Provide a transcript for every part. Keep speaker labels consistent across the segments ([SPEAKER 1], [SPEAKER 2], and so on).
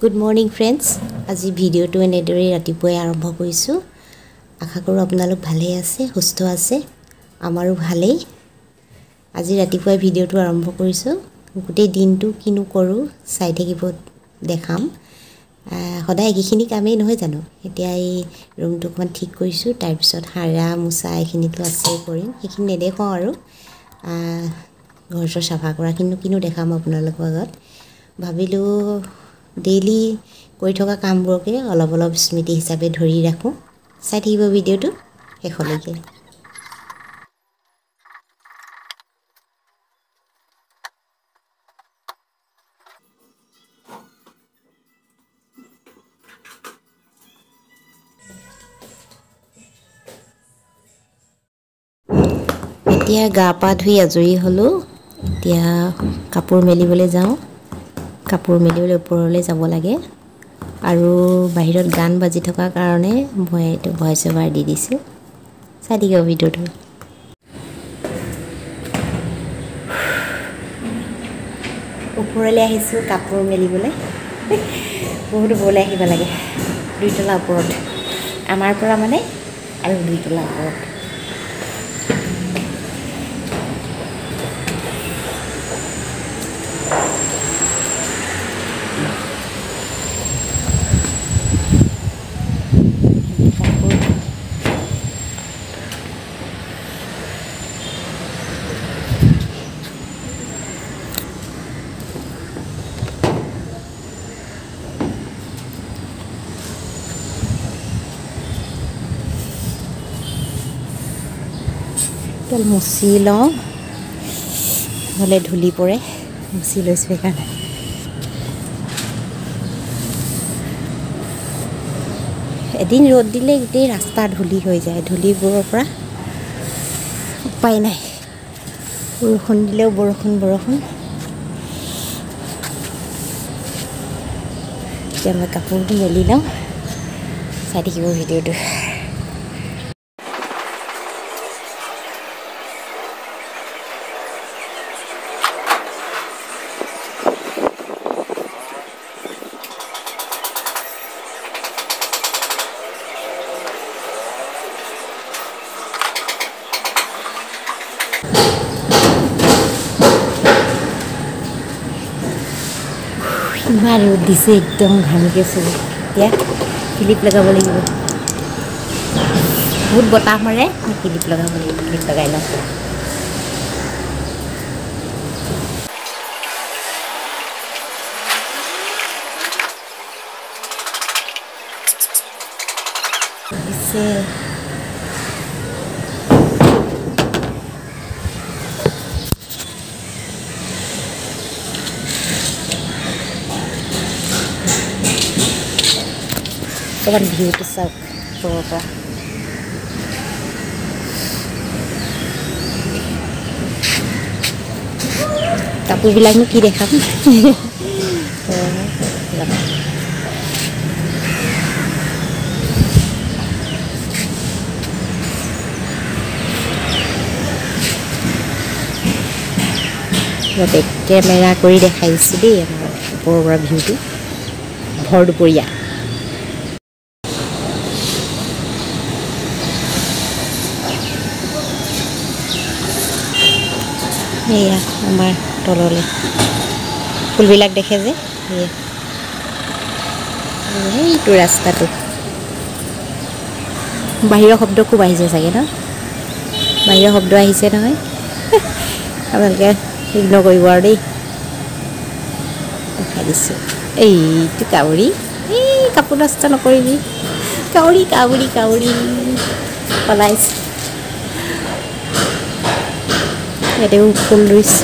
[SPEAKER 1] Good morning friends, আজি ভিডিঅ'টো এনেদৰেই ৰাতিপুৱাই আৰম্ভ কৰিছোঁ। আশা কৰোঁ আপোনালোক ভালেই আছে, সুস্থ আছে। আমাৰো ভালেই। আজি ৰাতিপুৱাই ভিডিঅ'টো আৰম্ভ কৰিছোঁ। গোটেই দিনটো কিনো কৰোঁ চাই থাকিব, দেখাম। সদায় একেখিনি কামেই নহয় জানো? এতিয়া এই ৰুমটো অকণমান ঠিক কৰিছোঁ, তাৰপিছত সাৰা মোচা এইখিনিতো আছেই কৰিম, সেইখিনি নেদেখুৱাওঁ আৰু। ঘৰ চৰ চাফা কৰাখিনিনো কিনো দেখাম আপোনালোকৰ আগত। ভাবিলোঁ ডেইলি কৰি থকা কামবোৰকে অলপ অলপ স্মৃতি হিচাপে ধৰি ৰাখোঁ। চাই থাকিব ভিডিঅ'টো শেষলৈকে। এতিয়া গা পা ধুই আজৰি হ'লোঁ। এতিয়া কাপোৰ মেলিবলৈ যাওঁ। কাপোৰ মেলিবলৈ ওপৰলৈ যাব লাগে আৰু বাহিৰত গান বাজি থকাৰ কাৰণে মই এইটো ভইচ অভাৰ দি দিছোঁ। চাই থাকিব ভিডিঅ'টো। ওপৰলৈ আহিছোঁ কাপোৰ মেলিবলৈ। বহুত ওপৰলৈ আহিব লাগে, দুইতলা ওপৰত আমাৰ পৰা, মানে আৰু দুইতলা ওপৰত। মুচি লওঁ, নহ'লে ধূলি পৰে। মুচি লৈছোঁ সেইকাৰণে। এদিন ৰ'দ দিলে গোটেই ৰাস্তা ধূলি হৈ যায়, ধূলিবোৰৰ পৰা উপায় নাই। বৰষুণ দিলেও বৰষুণ বৰষুণ। এতিয়া মই কাপোৰটো মেলি লওঁ, চাই থাকিব ভিডিঅ'টো। ইমান ৰ'দ দিছে, একদম ঘামি গৈছোঁ। এতিয়া ক্লিপ লগাব লাগিব। বহুত বতাহ মাৰে, ক্লিপ লগাব লাগিব। ক্লিপ লগাই লওঁ। দিছে অকণমান ভিউটো চাওক ওপৰৰ পৰা। কাপোৰবিলাকনো কি দেখাম। বেক কেমেৰা কৰি দেখাইছোঁ দেই আমাৰ ওপৰৰ পৰা ভিউটো ভৰ দুপৰীয়া। এয়া আমাৰ তললৈ ফুলবিলাক দেখে যে, এয়া এইটো ৰাস্তাটো। বাহিৰৰ শব্দ খুব আহিছে চাগে ন? বাহিৰৰ শব্দ আহিছে নহয়, আপোনালোকে ইগন'ৰ কৰিব আৰু দেই। দেখাই দিছোঁ। এইটো কাউৰী, এই কাপোৰ নষ্ট নকৰিবি। কাউৰী কাউৰী কাউৰী পলাইছে। ইয়াতেও ফুল ৰুইছে।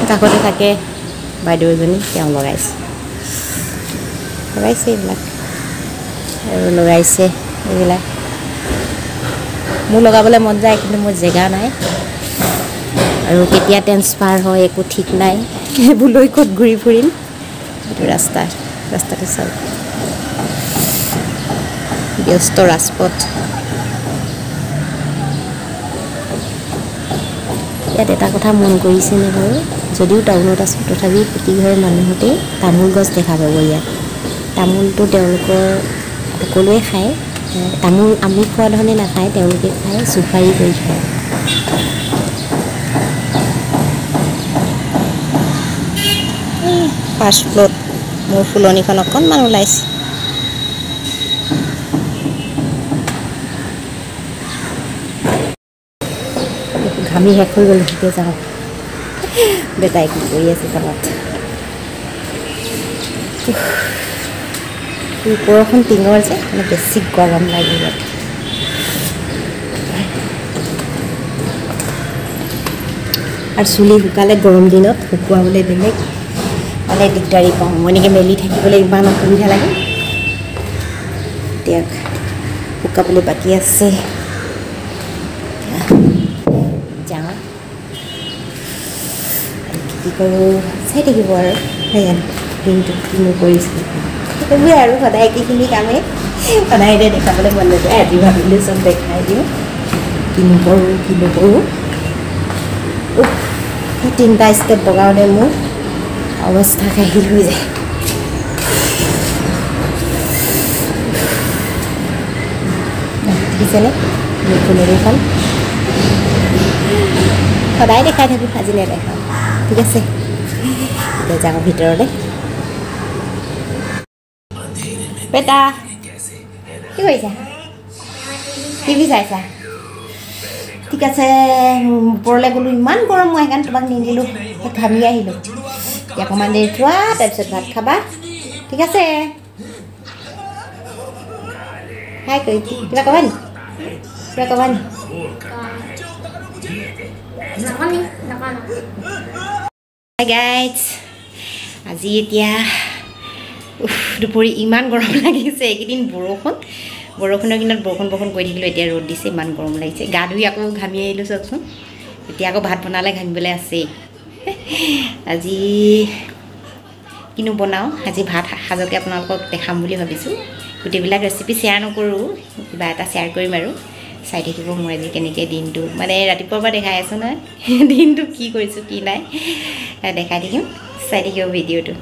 [SPEAKER 1] কাষতে থাকে বাইদেউ এজনী, তেওঁ লগাইছে লগাইছে এইবিলাক আৰু লগাইছে এইবিলাক। মোৰ লগাবলৈ মন যায়, কিন্তু মোৰ জেগা নাই আৰু কেতিয়া ট্ৰেন্সফাৰ হয় একো ঠিক নাই। সেইবোৰ লৈ ক'ত ঘূৰি ফুৰিম। এইটো ৰাস্তা, ৰাস্তাটো চাওক, ব্যস্ত ৰাজপথ। ইয়াত এটা কথা মন কৰিছেনে বাৰু, যদিও টাউনত আছোঁ তথাপি প্ৰতি ঘৰৰ মানুহতে তামোল গছ দেখা পাব। ইয়াত তামোলটো তেওঁলোকৰ সকলোৱে খায়। তামোল আমি খোৱা ধৰণে নাখায়, তেওঁলোকে খায় চুপাৰি কৰি খায়।
[SPEAKER 2] ফাৰ্ষ্ট ফ্ল'ত মোৰ ফুলনিখন অকণমান ওলাইছে।
[SPEAKER 1] ঘামি শেষ হৈ গ'ল, এতিয়া যাওঁ। বেটাই কি কৰি আছে তলত? ওপৰখন টিঙৰ যে, মানে বেছি গৰম লাগে ইয়াত। আৰু চুলি শুকালে গৰম দিনত শুকুৱাবলৈ বেলেগ মানে দিগদাৰী পাওঁ মই। এনেকৈ মেলি থাকিবলৈ ইমান অসুবিধা লাগে। এতিয়া শুকাবলৈ বাকী আছে, যাওঁ কি কৰোঁ চাই থাকিব আৰু। সেয়া দিনটো কিনো কৰিছোঁ সেইবোৰে আৰু, সদায় একেখিনি কামেই সদায় এতিয়া দেখাবলৈ মন নাযায়। আজি ভাবিলোঁ চব দেখাই দিওঁ, কিনো কৰোঁ কি নকৰোঁ। তিনিটা ষ্টেপ বগাওঁতে মোৰ অৱস্থা কাহিল হৈ যায়। দেখিছেনে মোৰ ফুলনিখন? সদায় দেখাই থাকোঁ, আজি নেদেখাওঁ। ঠিক আছে, এতিয়া যাওঁ ভিতৰলৈ। বেটা কি কৰিছা? টিভি চাইছা? ঠিক আছে, ওপৰলৈ গ'লোঁ, ইমান গৰম মই সেইকাৰণে তোমাক নিদিলোঁ, ঘামি আহিলোঁ। এতিয়া অকণমান দেৰি থোৱা, তাৰপিছত ভাত খাবা। ঠিক আছে, হাই কৰি কিবা ক'বা নি? কিবা ক'বা নি? হাই গাইজ, আজি এতিয়া দুপৰি ইমান গৰম লাগিছে। এইকেইদিন বৰষুণৰ দিনত বৰষুণ বৰষুণ কৰি থাকিলোঁ, এতিয়া ৰ'দ দিছে, ইমান গৰম লাগিছে। গা ধুই আকৌ ঘামি আহিলোঁ চাওকচোন। এতিয়া আকৌ ভাত বনালে ঘামিবলৈ আছেই। আজি কিনো বনাওঁ, আজি ভাত সাজকে আপোনালোকক দেখাম বুলি ভাবিছোঁ। গোটেইবিলাক ৰেচিপি শ্বেয়াৰ নকৰোঁ, কিবা এটা শ্বেয়াৰ কৰিম আৰু চাই থাকিব। মই আজি কেনেকৈ দিনটো মানে ৰাতিপুৱাৰ পৰা দেখাই আছোঁ নহয়, দিনটো কি কৰিছোঁ কি নাই দেখাই থাকিম, চাই থাকিব ভিডিঅ'টো।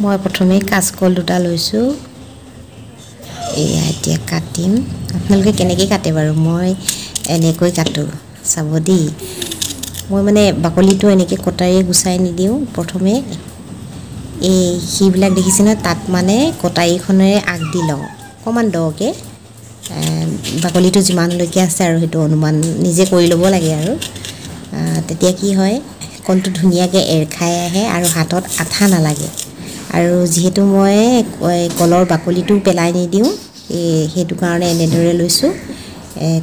[SPEAKER 1] মই প্ৰথমে কাচকল দুটা লৈছোঁ, এয়া এতিয়া কাটিম। আপোনালোকে কেনেকৈ কাটে বাৰু? মই এনেকৈ কাটোঁ, চাব দেই। মই মানে বাকলিটো এনেকৈ কটাৰীয়ে গুচাই নিদিওঁ। প্ৰথমে এই সেইবিলাক দেখিছে নহয়, তাত মানে কটাৰীখনেৰে আগ দি লওঁ অকণমান দকৈ। বাকলিটো যিমানলৈকে আছে আৰু সেইটো অনুমান নিজে কৰি ল'ব লাগে আৰু। তেতিয়া কি হয়, কলটো ধুনীয়াকৈ এৰ খাই আহে আৰু হাতত আঠা নালাগে। আৰু যিহেতু মই কলৰ বাকলিটো পেলাই নিদিওঁ, সেইটো কাৰণে এনেদৰে লৈছোঁ।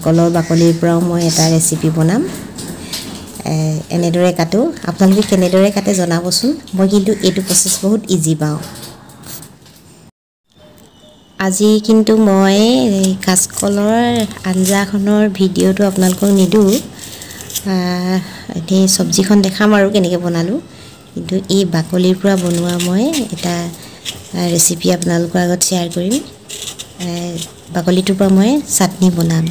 [SPEAKER 1] কলৰ বাকলিৰ পৰাও মই এটা ৰেচিপি বনাম। এনেদৰে কাটোঁ, আপোনালোকে কেনেদৰে কাটে জনাবচোন। মই কিন্তু এইটো প্ৰচেছ বহুত ইজি পাওঁ। আজি কিন্তু মই কাচকলৰ আঞ্জাখনৰ ভিডিঅ'টো আপোনালোকক নিদিওঁ, এনেই চব্জিখন দেখাম আৰু কেনেকৈ বনালোঁ। কিন্তু এই বাকলিৰ পৰা বনোৱা মই এটা ৰেচিপি আপোনালোকৰ আগত শ্বেয়াৰ কৰিম। বাকলিটোৰ পৰা মই চাটনি বনাম,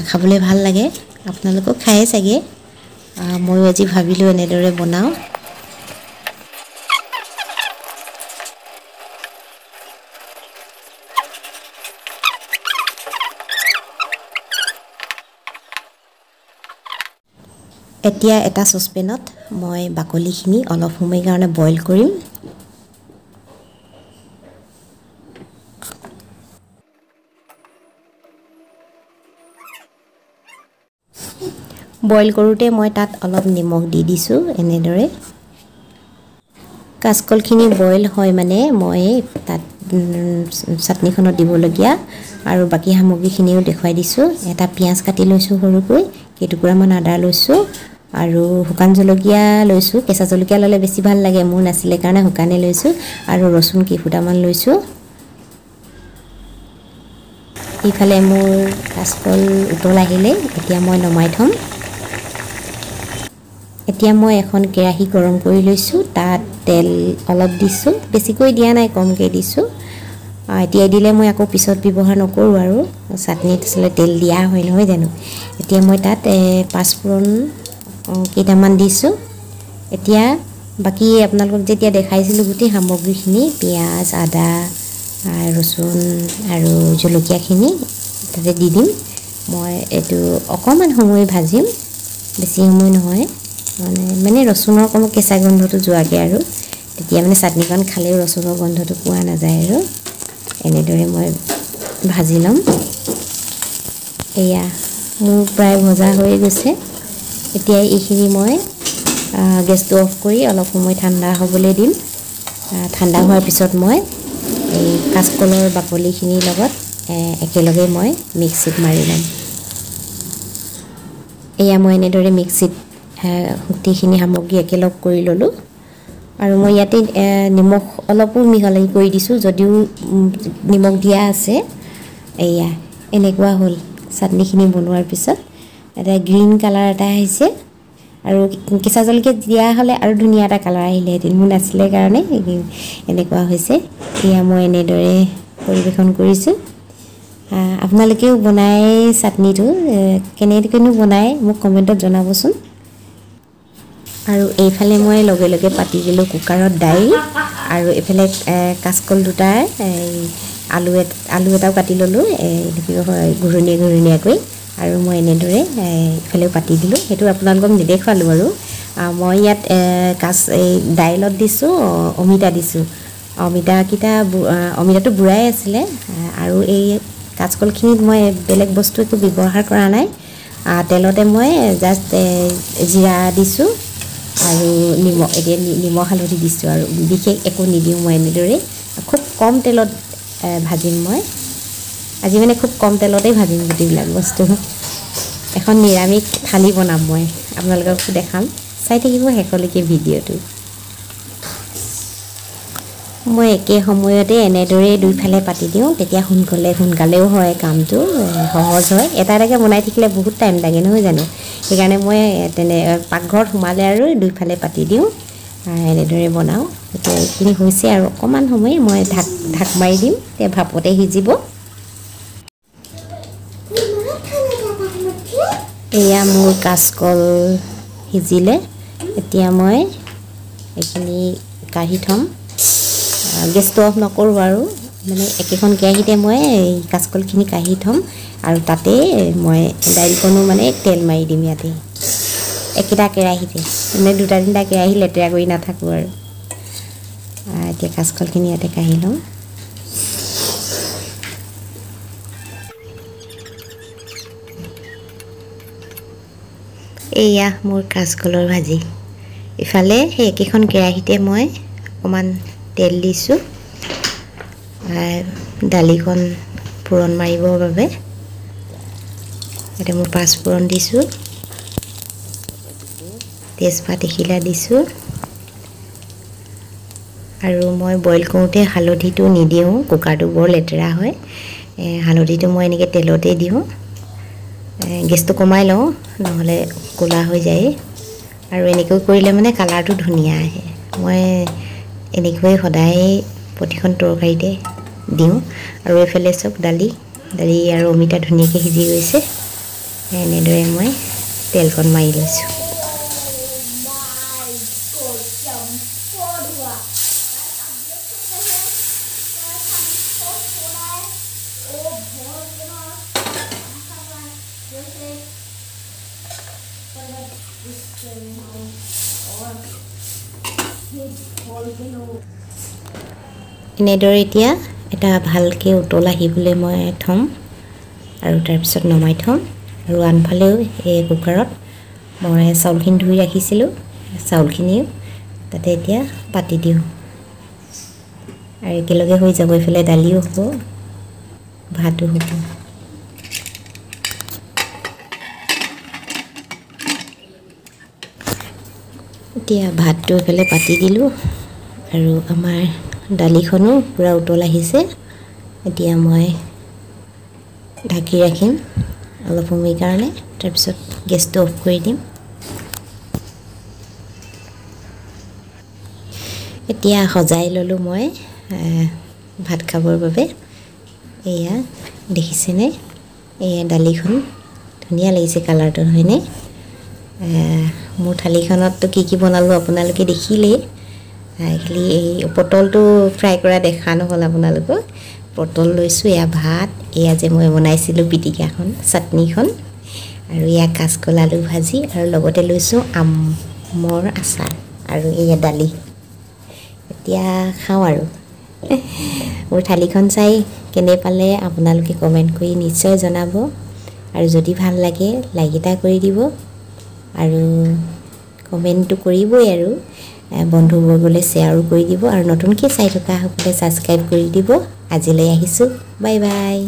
[SPEAKER 1] খাবলৈ ভাল লাগে, আপোনালোকেও খায়ে চাগে। ময়ো আজি ভাবিলোঁ এনেদৰে বনাওঁ। এতিয়া এটা চচপেনত মই বাকলিখিনি অলপ সময়ৰ কাৰণে বইল কৰিম। বইল কৰোঁতে মই তাত অলপ নিমখ দি দিছোঁ এনেদৰে। কাচকলখিনি বইল হয় মানে মই তাত চাটনিখনত দিবলগীয়া আৰু বাকী সামগ্ৰীখিনিও দেখুৱাই দিছোঁ। এটা পিঁয়াজ কাটি লৈছোঁ সৰুকৈ, কেইটুকুৰামান আদা লৈছোঁ আৰু শুকান জলকীয়া লৈছোঁ। কেঁচা জলকীয়া ল'লে বেছি ভাল লাগে, মোৰ নাছিলে কাৰণে শুকানে লৈছোঁ। আৰু ৰচুন কেইফুটামান লৈছোঁ। ইফালে মোৰ কাচকল উতল আহিলে এতিয়া মই নমাই থ'ম। এতিয়া মই এখন কেৰাহী গৰম কৰি লৈছোঁ, তাত তেল অলপ দিছোঁ, বেছিকৈ দিয়া নাই, কমকৈ দিছোঁ। এতিয়াই দিলে মই আকৌ পিছত ব্যৱহাৰ নকৰোঁ আৰু চাটনিত আচলতে তেল দিয়া হয় নহয় জানো। এতিয়া মই তাত পাঁচফোৰণ কেইটামান দিছোঁ। এতিয়া বাকী আপোনালোকক যেতিয়া দেখাইছিলোঁ গোটেই সামগ্ৰীখিনি, পিঁয়াজ, আদা, ৰচুন আৰু জলকীয়াখিনি তাতে দি দিম। মই এইটো অকণমান সময় ভাজিম, বেছি সময় নহয়, মানে মানে ৰচুনৰ অকণমান কেঁচা গোন্ধটো যোৱাকৈ আৰু, তেতিয়া মানে চাটনিকণ খালেও ৰচুনৰ গোন্ধটো পোৱা নাযায় আৰু। এনেদৰে মই ভাজি ল'ম। এয়া মোৰ প্ৰায় ভজা হৈ গৈছে। এতিয়া এইখিনি মই গেছটো অফ কৰি অলপ সময় ঠাণ্ডা হ'বলৈ দিম। ঠাণ্ডা হোৱাৰ পিছত মই এই কাচকলৰ বাকলিখিনিৰ লগত একেলগে মই মিক্সিত মাৰি ল'ম। এয়া মই এনেদৰে মিক্সিত গোটেইখিনি সামগ্ৰী একেলগ কৰি ল'লোঁ। আৰু মই ইয়াতে নিমখ অলপো মিহলি কৰি দিছোঁ, যদিও নিমখ দিয়া আছে। এয়া এনেকুৱা হ'ল চাটনিখিনি বনোৱাৰ পিছত এটা গ্ৰীণ কালাৰ এটা আহিছে। আৰু কেঁচা জলকীয়া দিয়া হ'লে আৰু ধুনীয়া এটা কালাৰ আহিলেহেঁতেন, মোৰ নাছিলে কাৰণে এনেকুৱা হৈছে। এয়া মই এনেদৰে পৰিৱেশন কৰিছোঁ। আপোনালোকেও বনাই চাটনিটো কেনেকৈনো বনায় মোক কমেণ্টত জনাবচোন। আৰু এইফালে মই লগে লগে পাতি দিলোঁ কুকাৰত দাইল, আৰু এইফালে কাচকল দুটাৰ আলু এটাও কাটি ল'লোঁ ঘূৰণীয়া ঘূৰণীয়াকৈ। আৰু মই এনেদৰে এইফালেও পাতি দিলোঁ, সেইটো আপোনালোকক নেদেখুৱালোঁ বাৰু। মই ইয়াত এই দাইলত দিছোঁ অমিতা দিছোঁ, অমিতাকেইটা অমিতাটো বুঢ়াই আছিলে। আৰু এই কাচকলখিনিত মই বেলেগ বস্তু একো ব্যৱহাৰ কৰা নাই, তেলতে মই জাষ্ট জিৰা দিছোঁ আৰু নিমখ, এতিয়া নিমখ হালধি দিছোঁ আৰু বিশেষ একো নিদিওঁ মই। এনেদৰে খুব কম তেলত ভাজিম মই আজি, মানে খুব কম তেলতেই ভাজিম গোটেইবিলাক বস্তু। এখন নিৰামিষ থালি বনাম মই, আপোনালোককো দেখাম, চাই থাকিব শেষলৈকে ভিডিঅ'টো। মই একে সময়তে এনেদৰেই দুইফালে পাতি দিওঁ, তেতিয়া সোনকালেও হয় কামটো, সহজ হয়। এটা এটাকৈ বনাই থাকিলে বহুত টাইম লাগে নহয় জানো, সেইকাৰণে মই তেনে পাকঘৰত সোমালে আৰু দুইফালে পাতি দিওঁ, এনেদৰে বনাওঁ। এতিয়া এইখিনি হৈছে আৰু অকণমান সময় মই ঢাক মাৰি দিম, তেতিয়া ভাপতে সিজিব। এয়া মোৰ কাচকল সিজিলে। এতিয়া মই এইখিনি কাঢ়ি থ'ম, গেছটো অফ নকৰোঁ আৰু, মানে একেখন কেৰাহীতে মই এই কাচকলখিনি কাঢ়ি থ'ম। আৰু তাতেই মই দাইলকণো মানে তেল মাৰি দিম ইয়াতে, একেটা কেৰাহীতে, মানে দুটা তিনিটা কেৰাহী লেতেৰা কৰি নাথাকোঁ আৰু। এতিয়া কাচকলখিনি ইয়াতে কাঢ়ি লওঁ। এয়া মোৰ কাচকলৰ ভাজি। ইফালে সেই একেখন কেৰাহীতে মই অকণমান তেল দিছোঁ দালিখন ফোৰণ মাৰিবৰ বাবে। ইয়াতে মই পাঁচফোৰণ দিছোঁ, তেজপাত এখিলা দিছোঁ। আৰু মই বইল কৰোঁতে হালধিটো নিদিওঁ, কুকাৰটো বৰ লেতেৰা হয়। হালধিটো মই এনেকৈ তেলতে দিওঁ, গেছটো কমাই লওঁ, নহ'লে ক'লা হৈ যায়। আৰু এনেকৈ কৰিলে মানে কালাৰটো ধুনীয়া আহে। মই এনেকৈয়ে সদায় প্ৰতিখন তৰকাৰীতে দিওঁ। আৰু এইফালে চব দালি আৰু অমিতা ধুনীয়াকৈ সিজি গৈছে। এনেদৰে মই তেলকণ মাৰি লৈছোঁ। এনেদৰে এতিয়া এটা ভালকৈ উতল আহিবলৈ মই থ'ম আৰু তাৰপিছত নমাই থ'ম। আৰু আনফালেও এই কুকাৰত মই চাউলখিনি ধুই ৰাখিছিলোঁ, চাউলখিনিও তাতে এতিয়া পাতি দিওঁ আৰু একেলগে হৈ যাব। এইফালে দালিও হ'ব, ভাতো হ'ব। এতিয়া ভাতটো এইফালে পাতি দিলোঁ আৰু আমাৰ দালিখনো পূৰা উতল আহিছে। এতিয়া মই ঢাকি ৰাখিম অলপ সময়ৰ কাৰণে, তাৰপিছত গেছটো অফ কৰি দিম। এতিয়া সজাই ল'লোঁ মই ভাত খাবৰ বাবে। এয়া দেখিছেনে, এয়া দালিখন ধুনীয়া লাগিছে কালাৰটো, হয়নে? মোৰ থালিখনততো কি কি বনালোঁ আপোনালোকে দেখিলেই। খালি এই পটলটো ফ্ৰাই কৰা দেখা নহ'ল আপোনালোকক। পটল লৈছোঁ, এয়া ভাত, এয়া যে মই বনাইছিলোঁ পিটিকাখন, চাটনিখন, আৰু এয়া কাচকল আলু ভাজি, আৰু লগতে লৈছোঁ আমৰ আচাৰ, আৰু এয়া দালি। এতিয়া খাওঁ আৰু। মোৰ থালিখন চাই কেনে পালে আপোনালোকে কমেণ্ট কৰি নিশ্চয় জনাব, আৰু যদি ভাল লাগে লাইক এটা কৰি দিব, আৰু কমেণ্টটো কৰিবই, আৰু বন্ধুবৰ্গলৈ শ্বেয়াৰো কৰি দিব, আৰু নতুনকৈ চাই থকাসকলে ছাবস্ক্ৰাইব কৰি দিব। আজিলৈ আহিছোঁ, বাই বাই।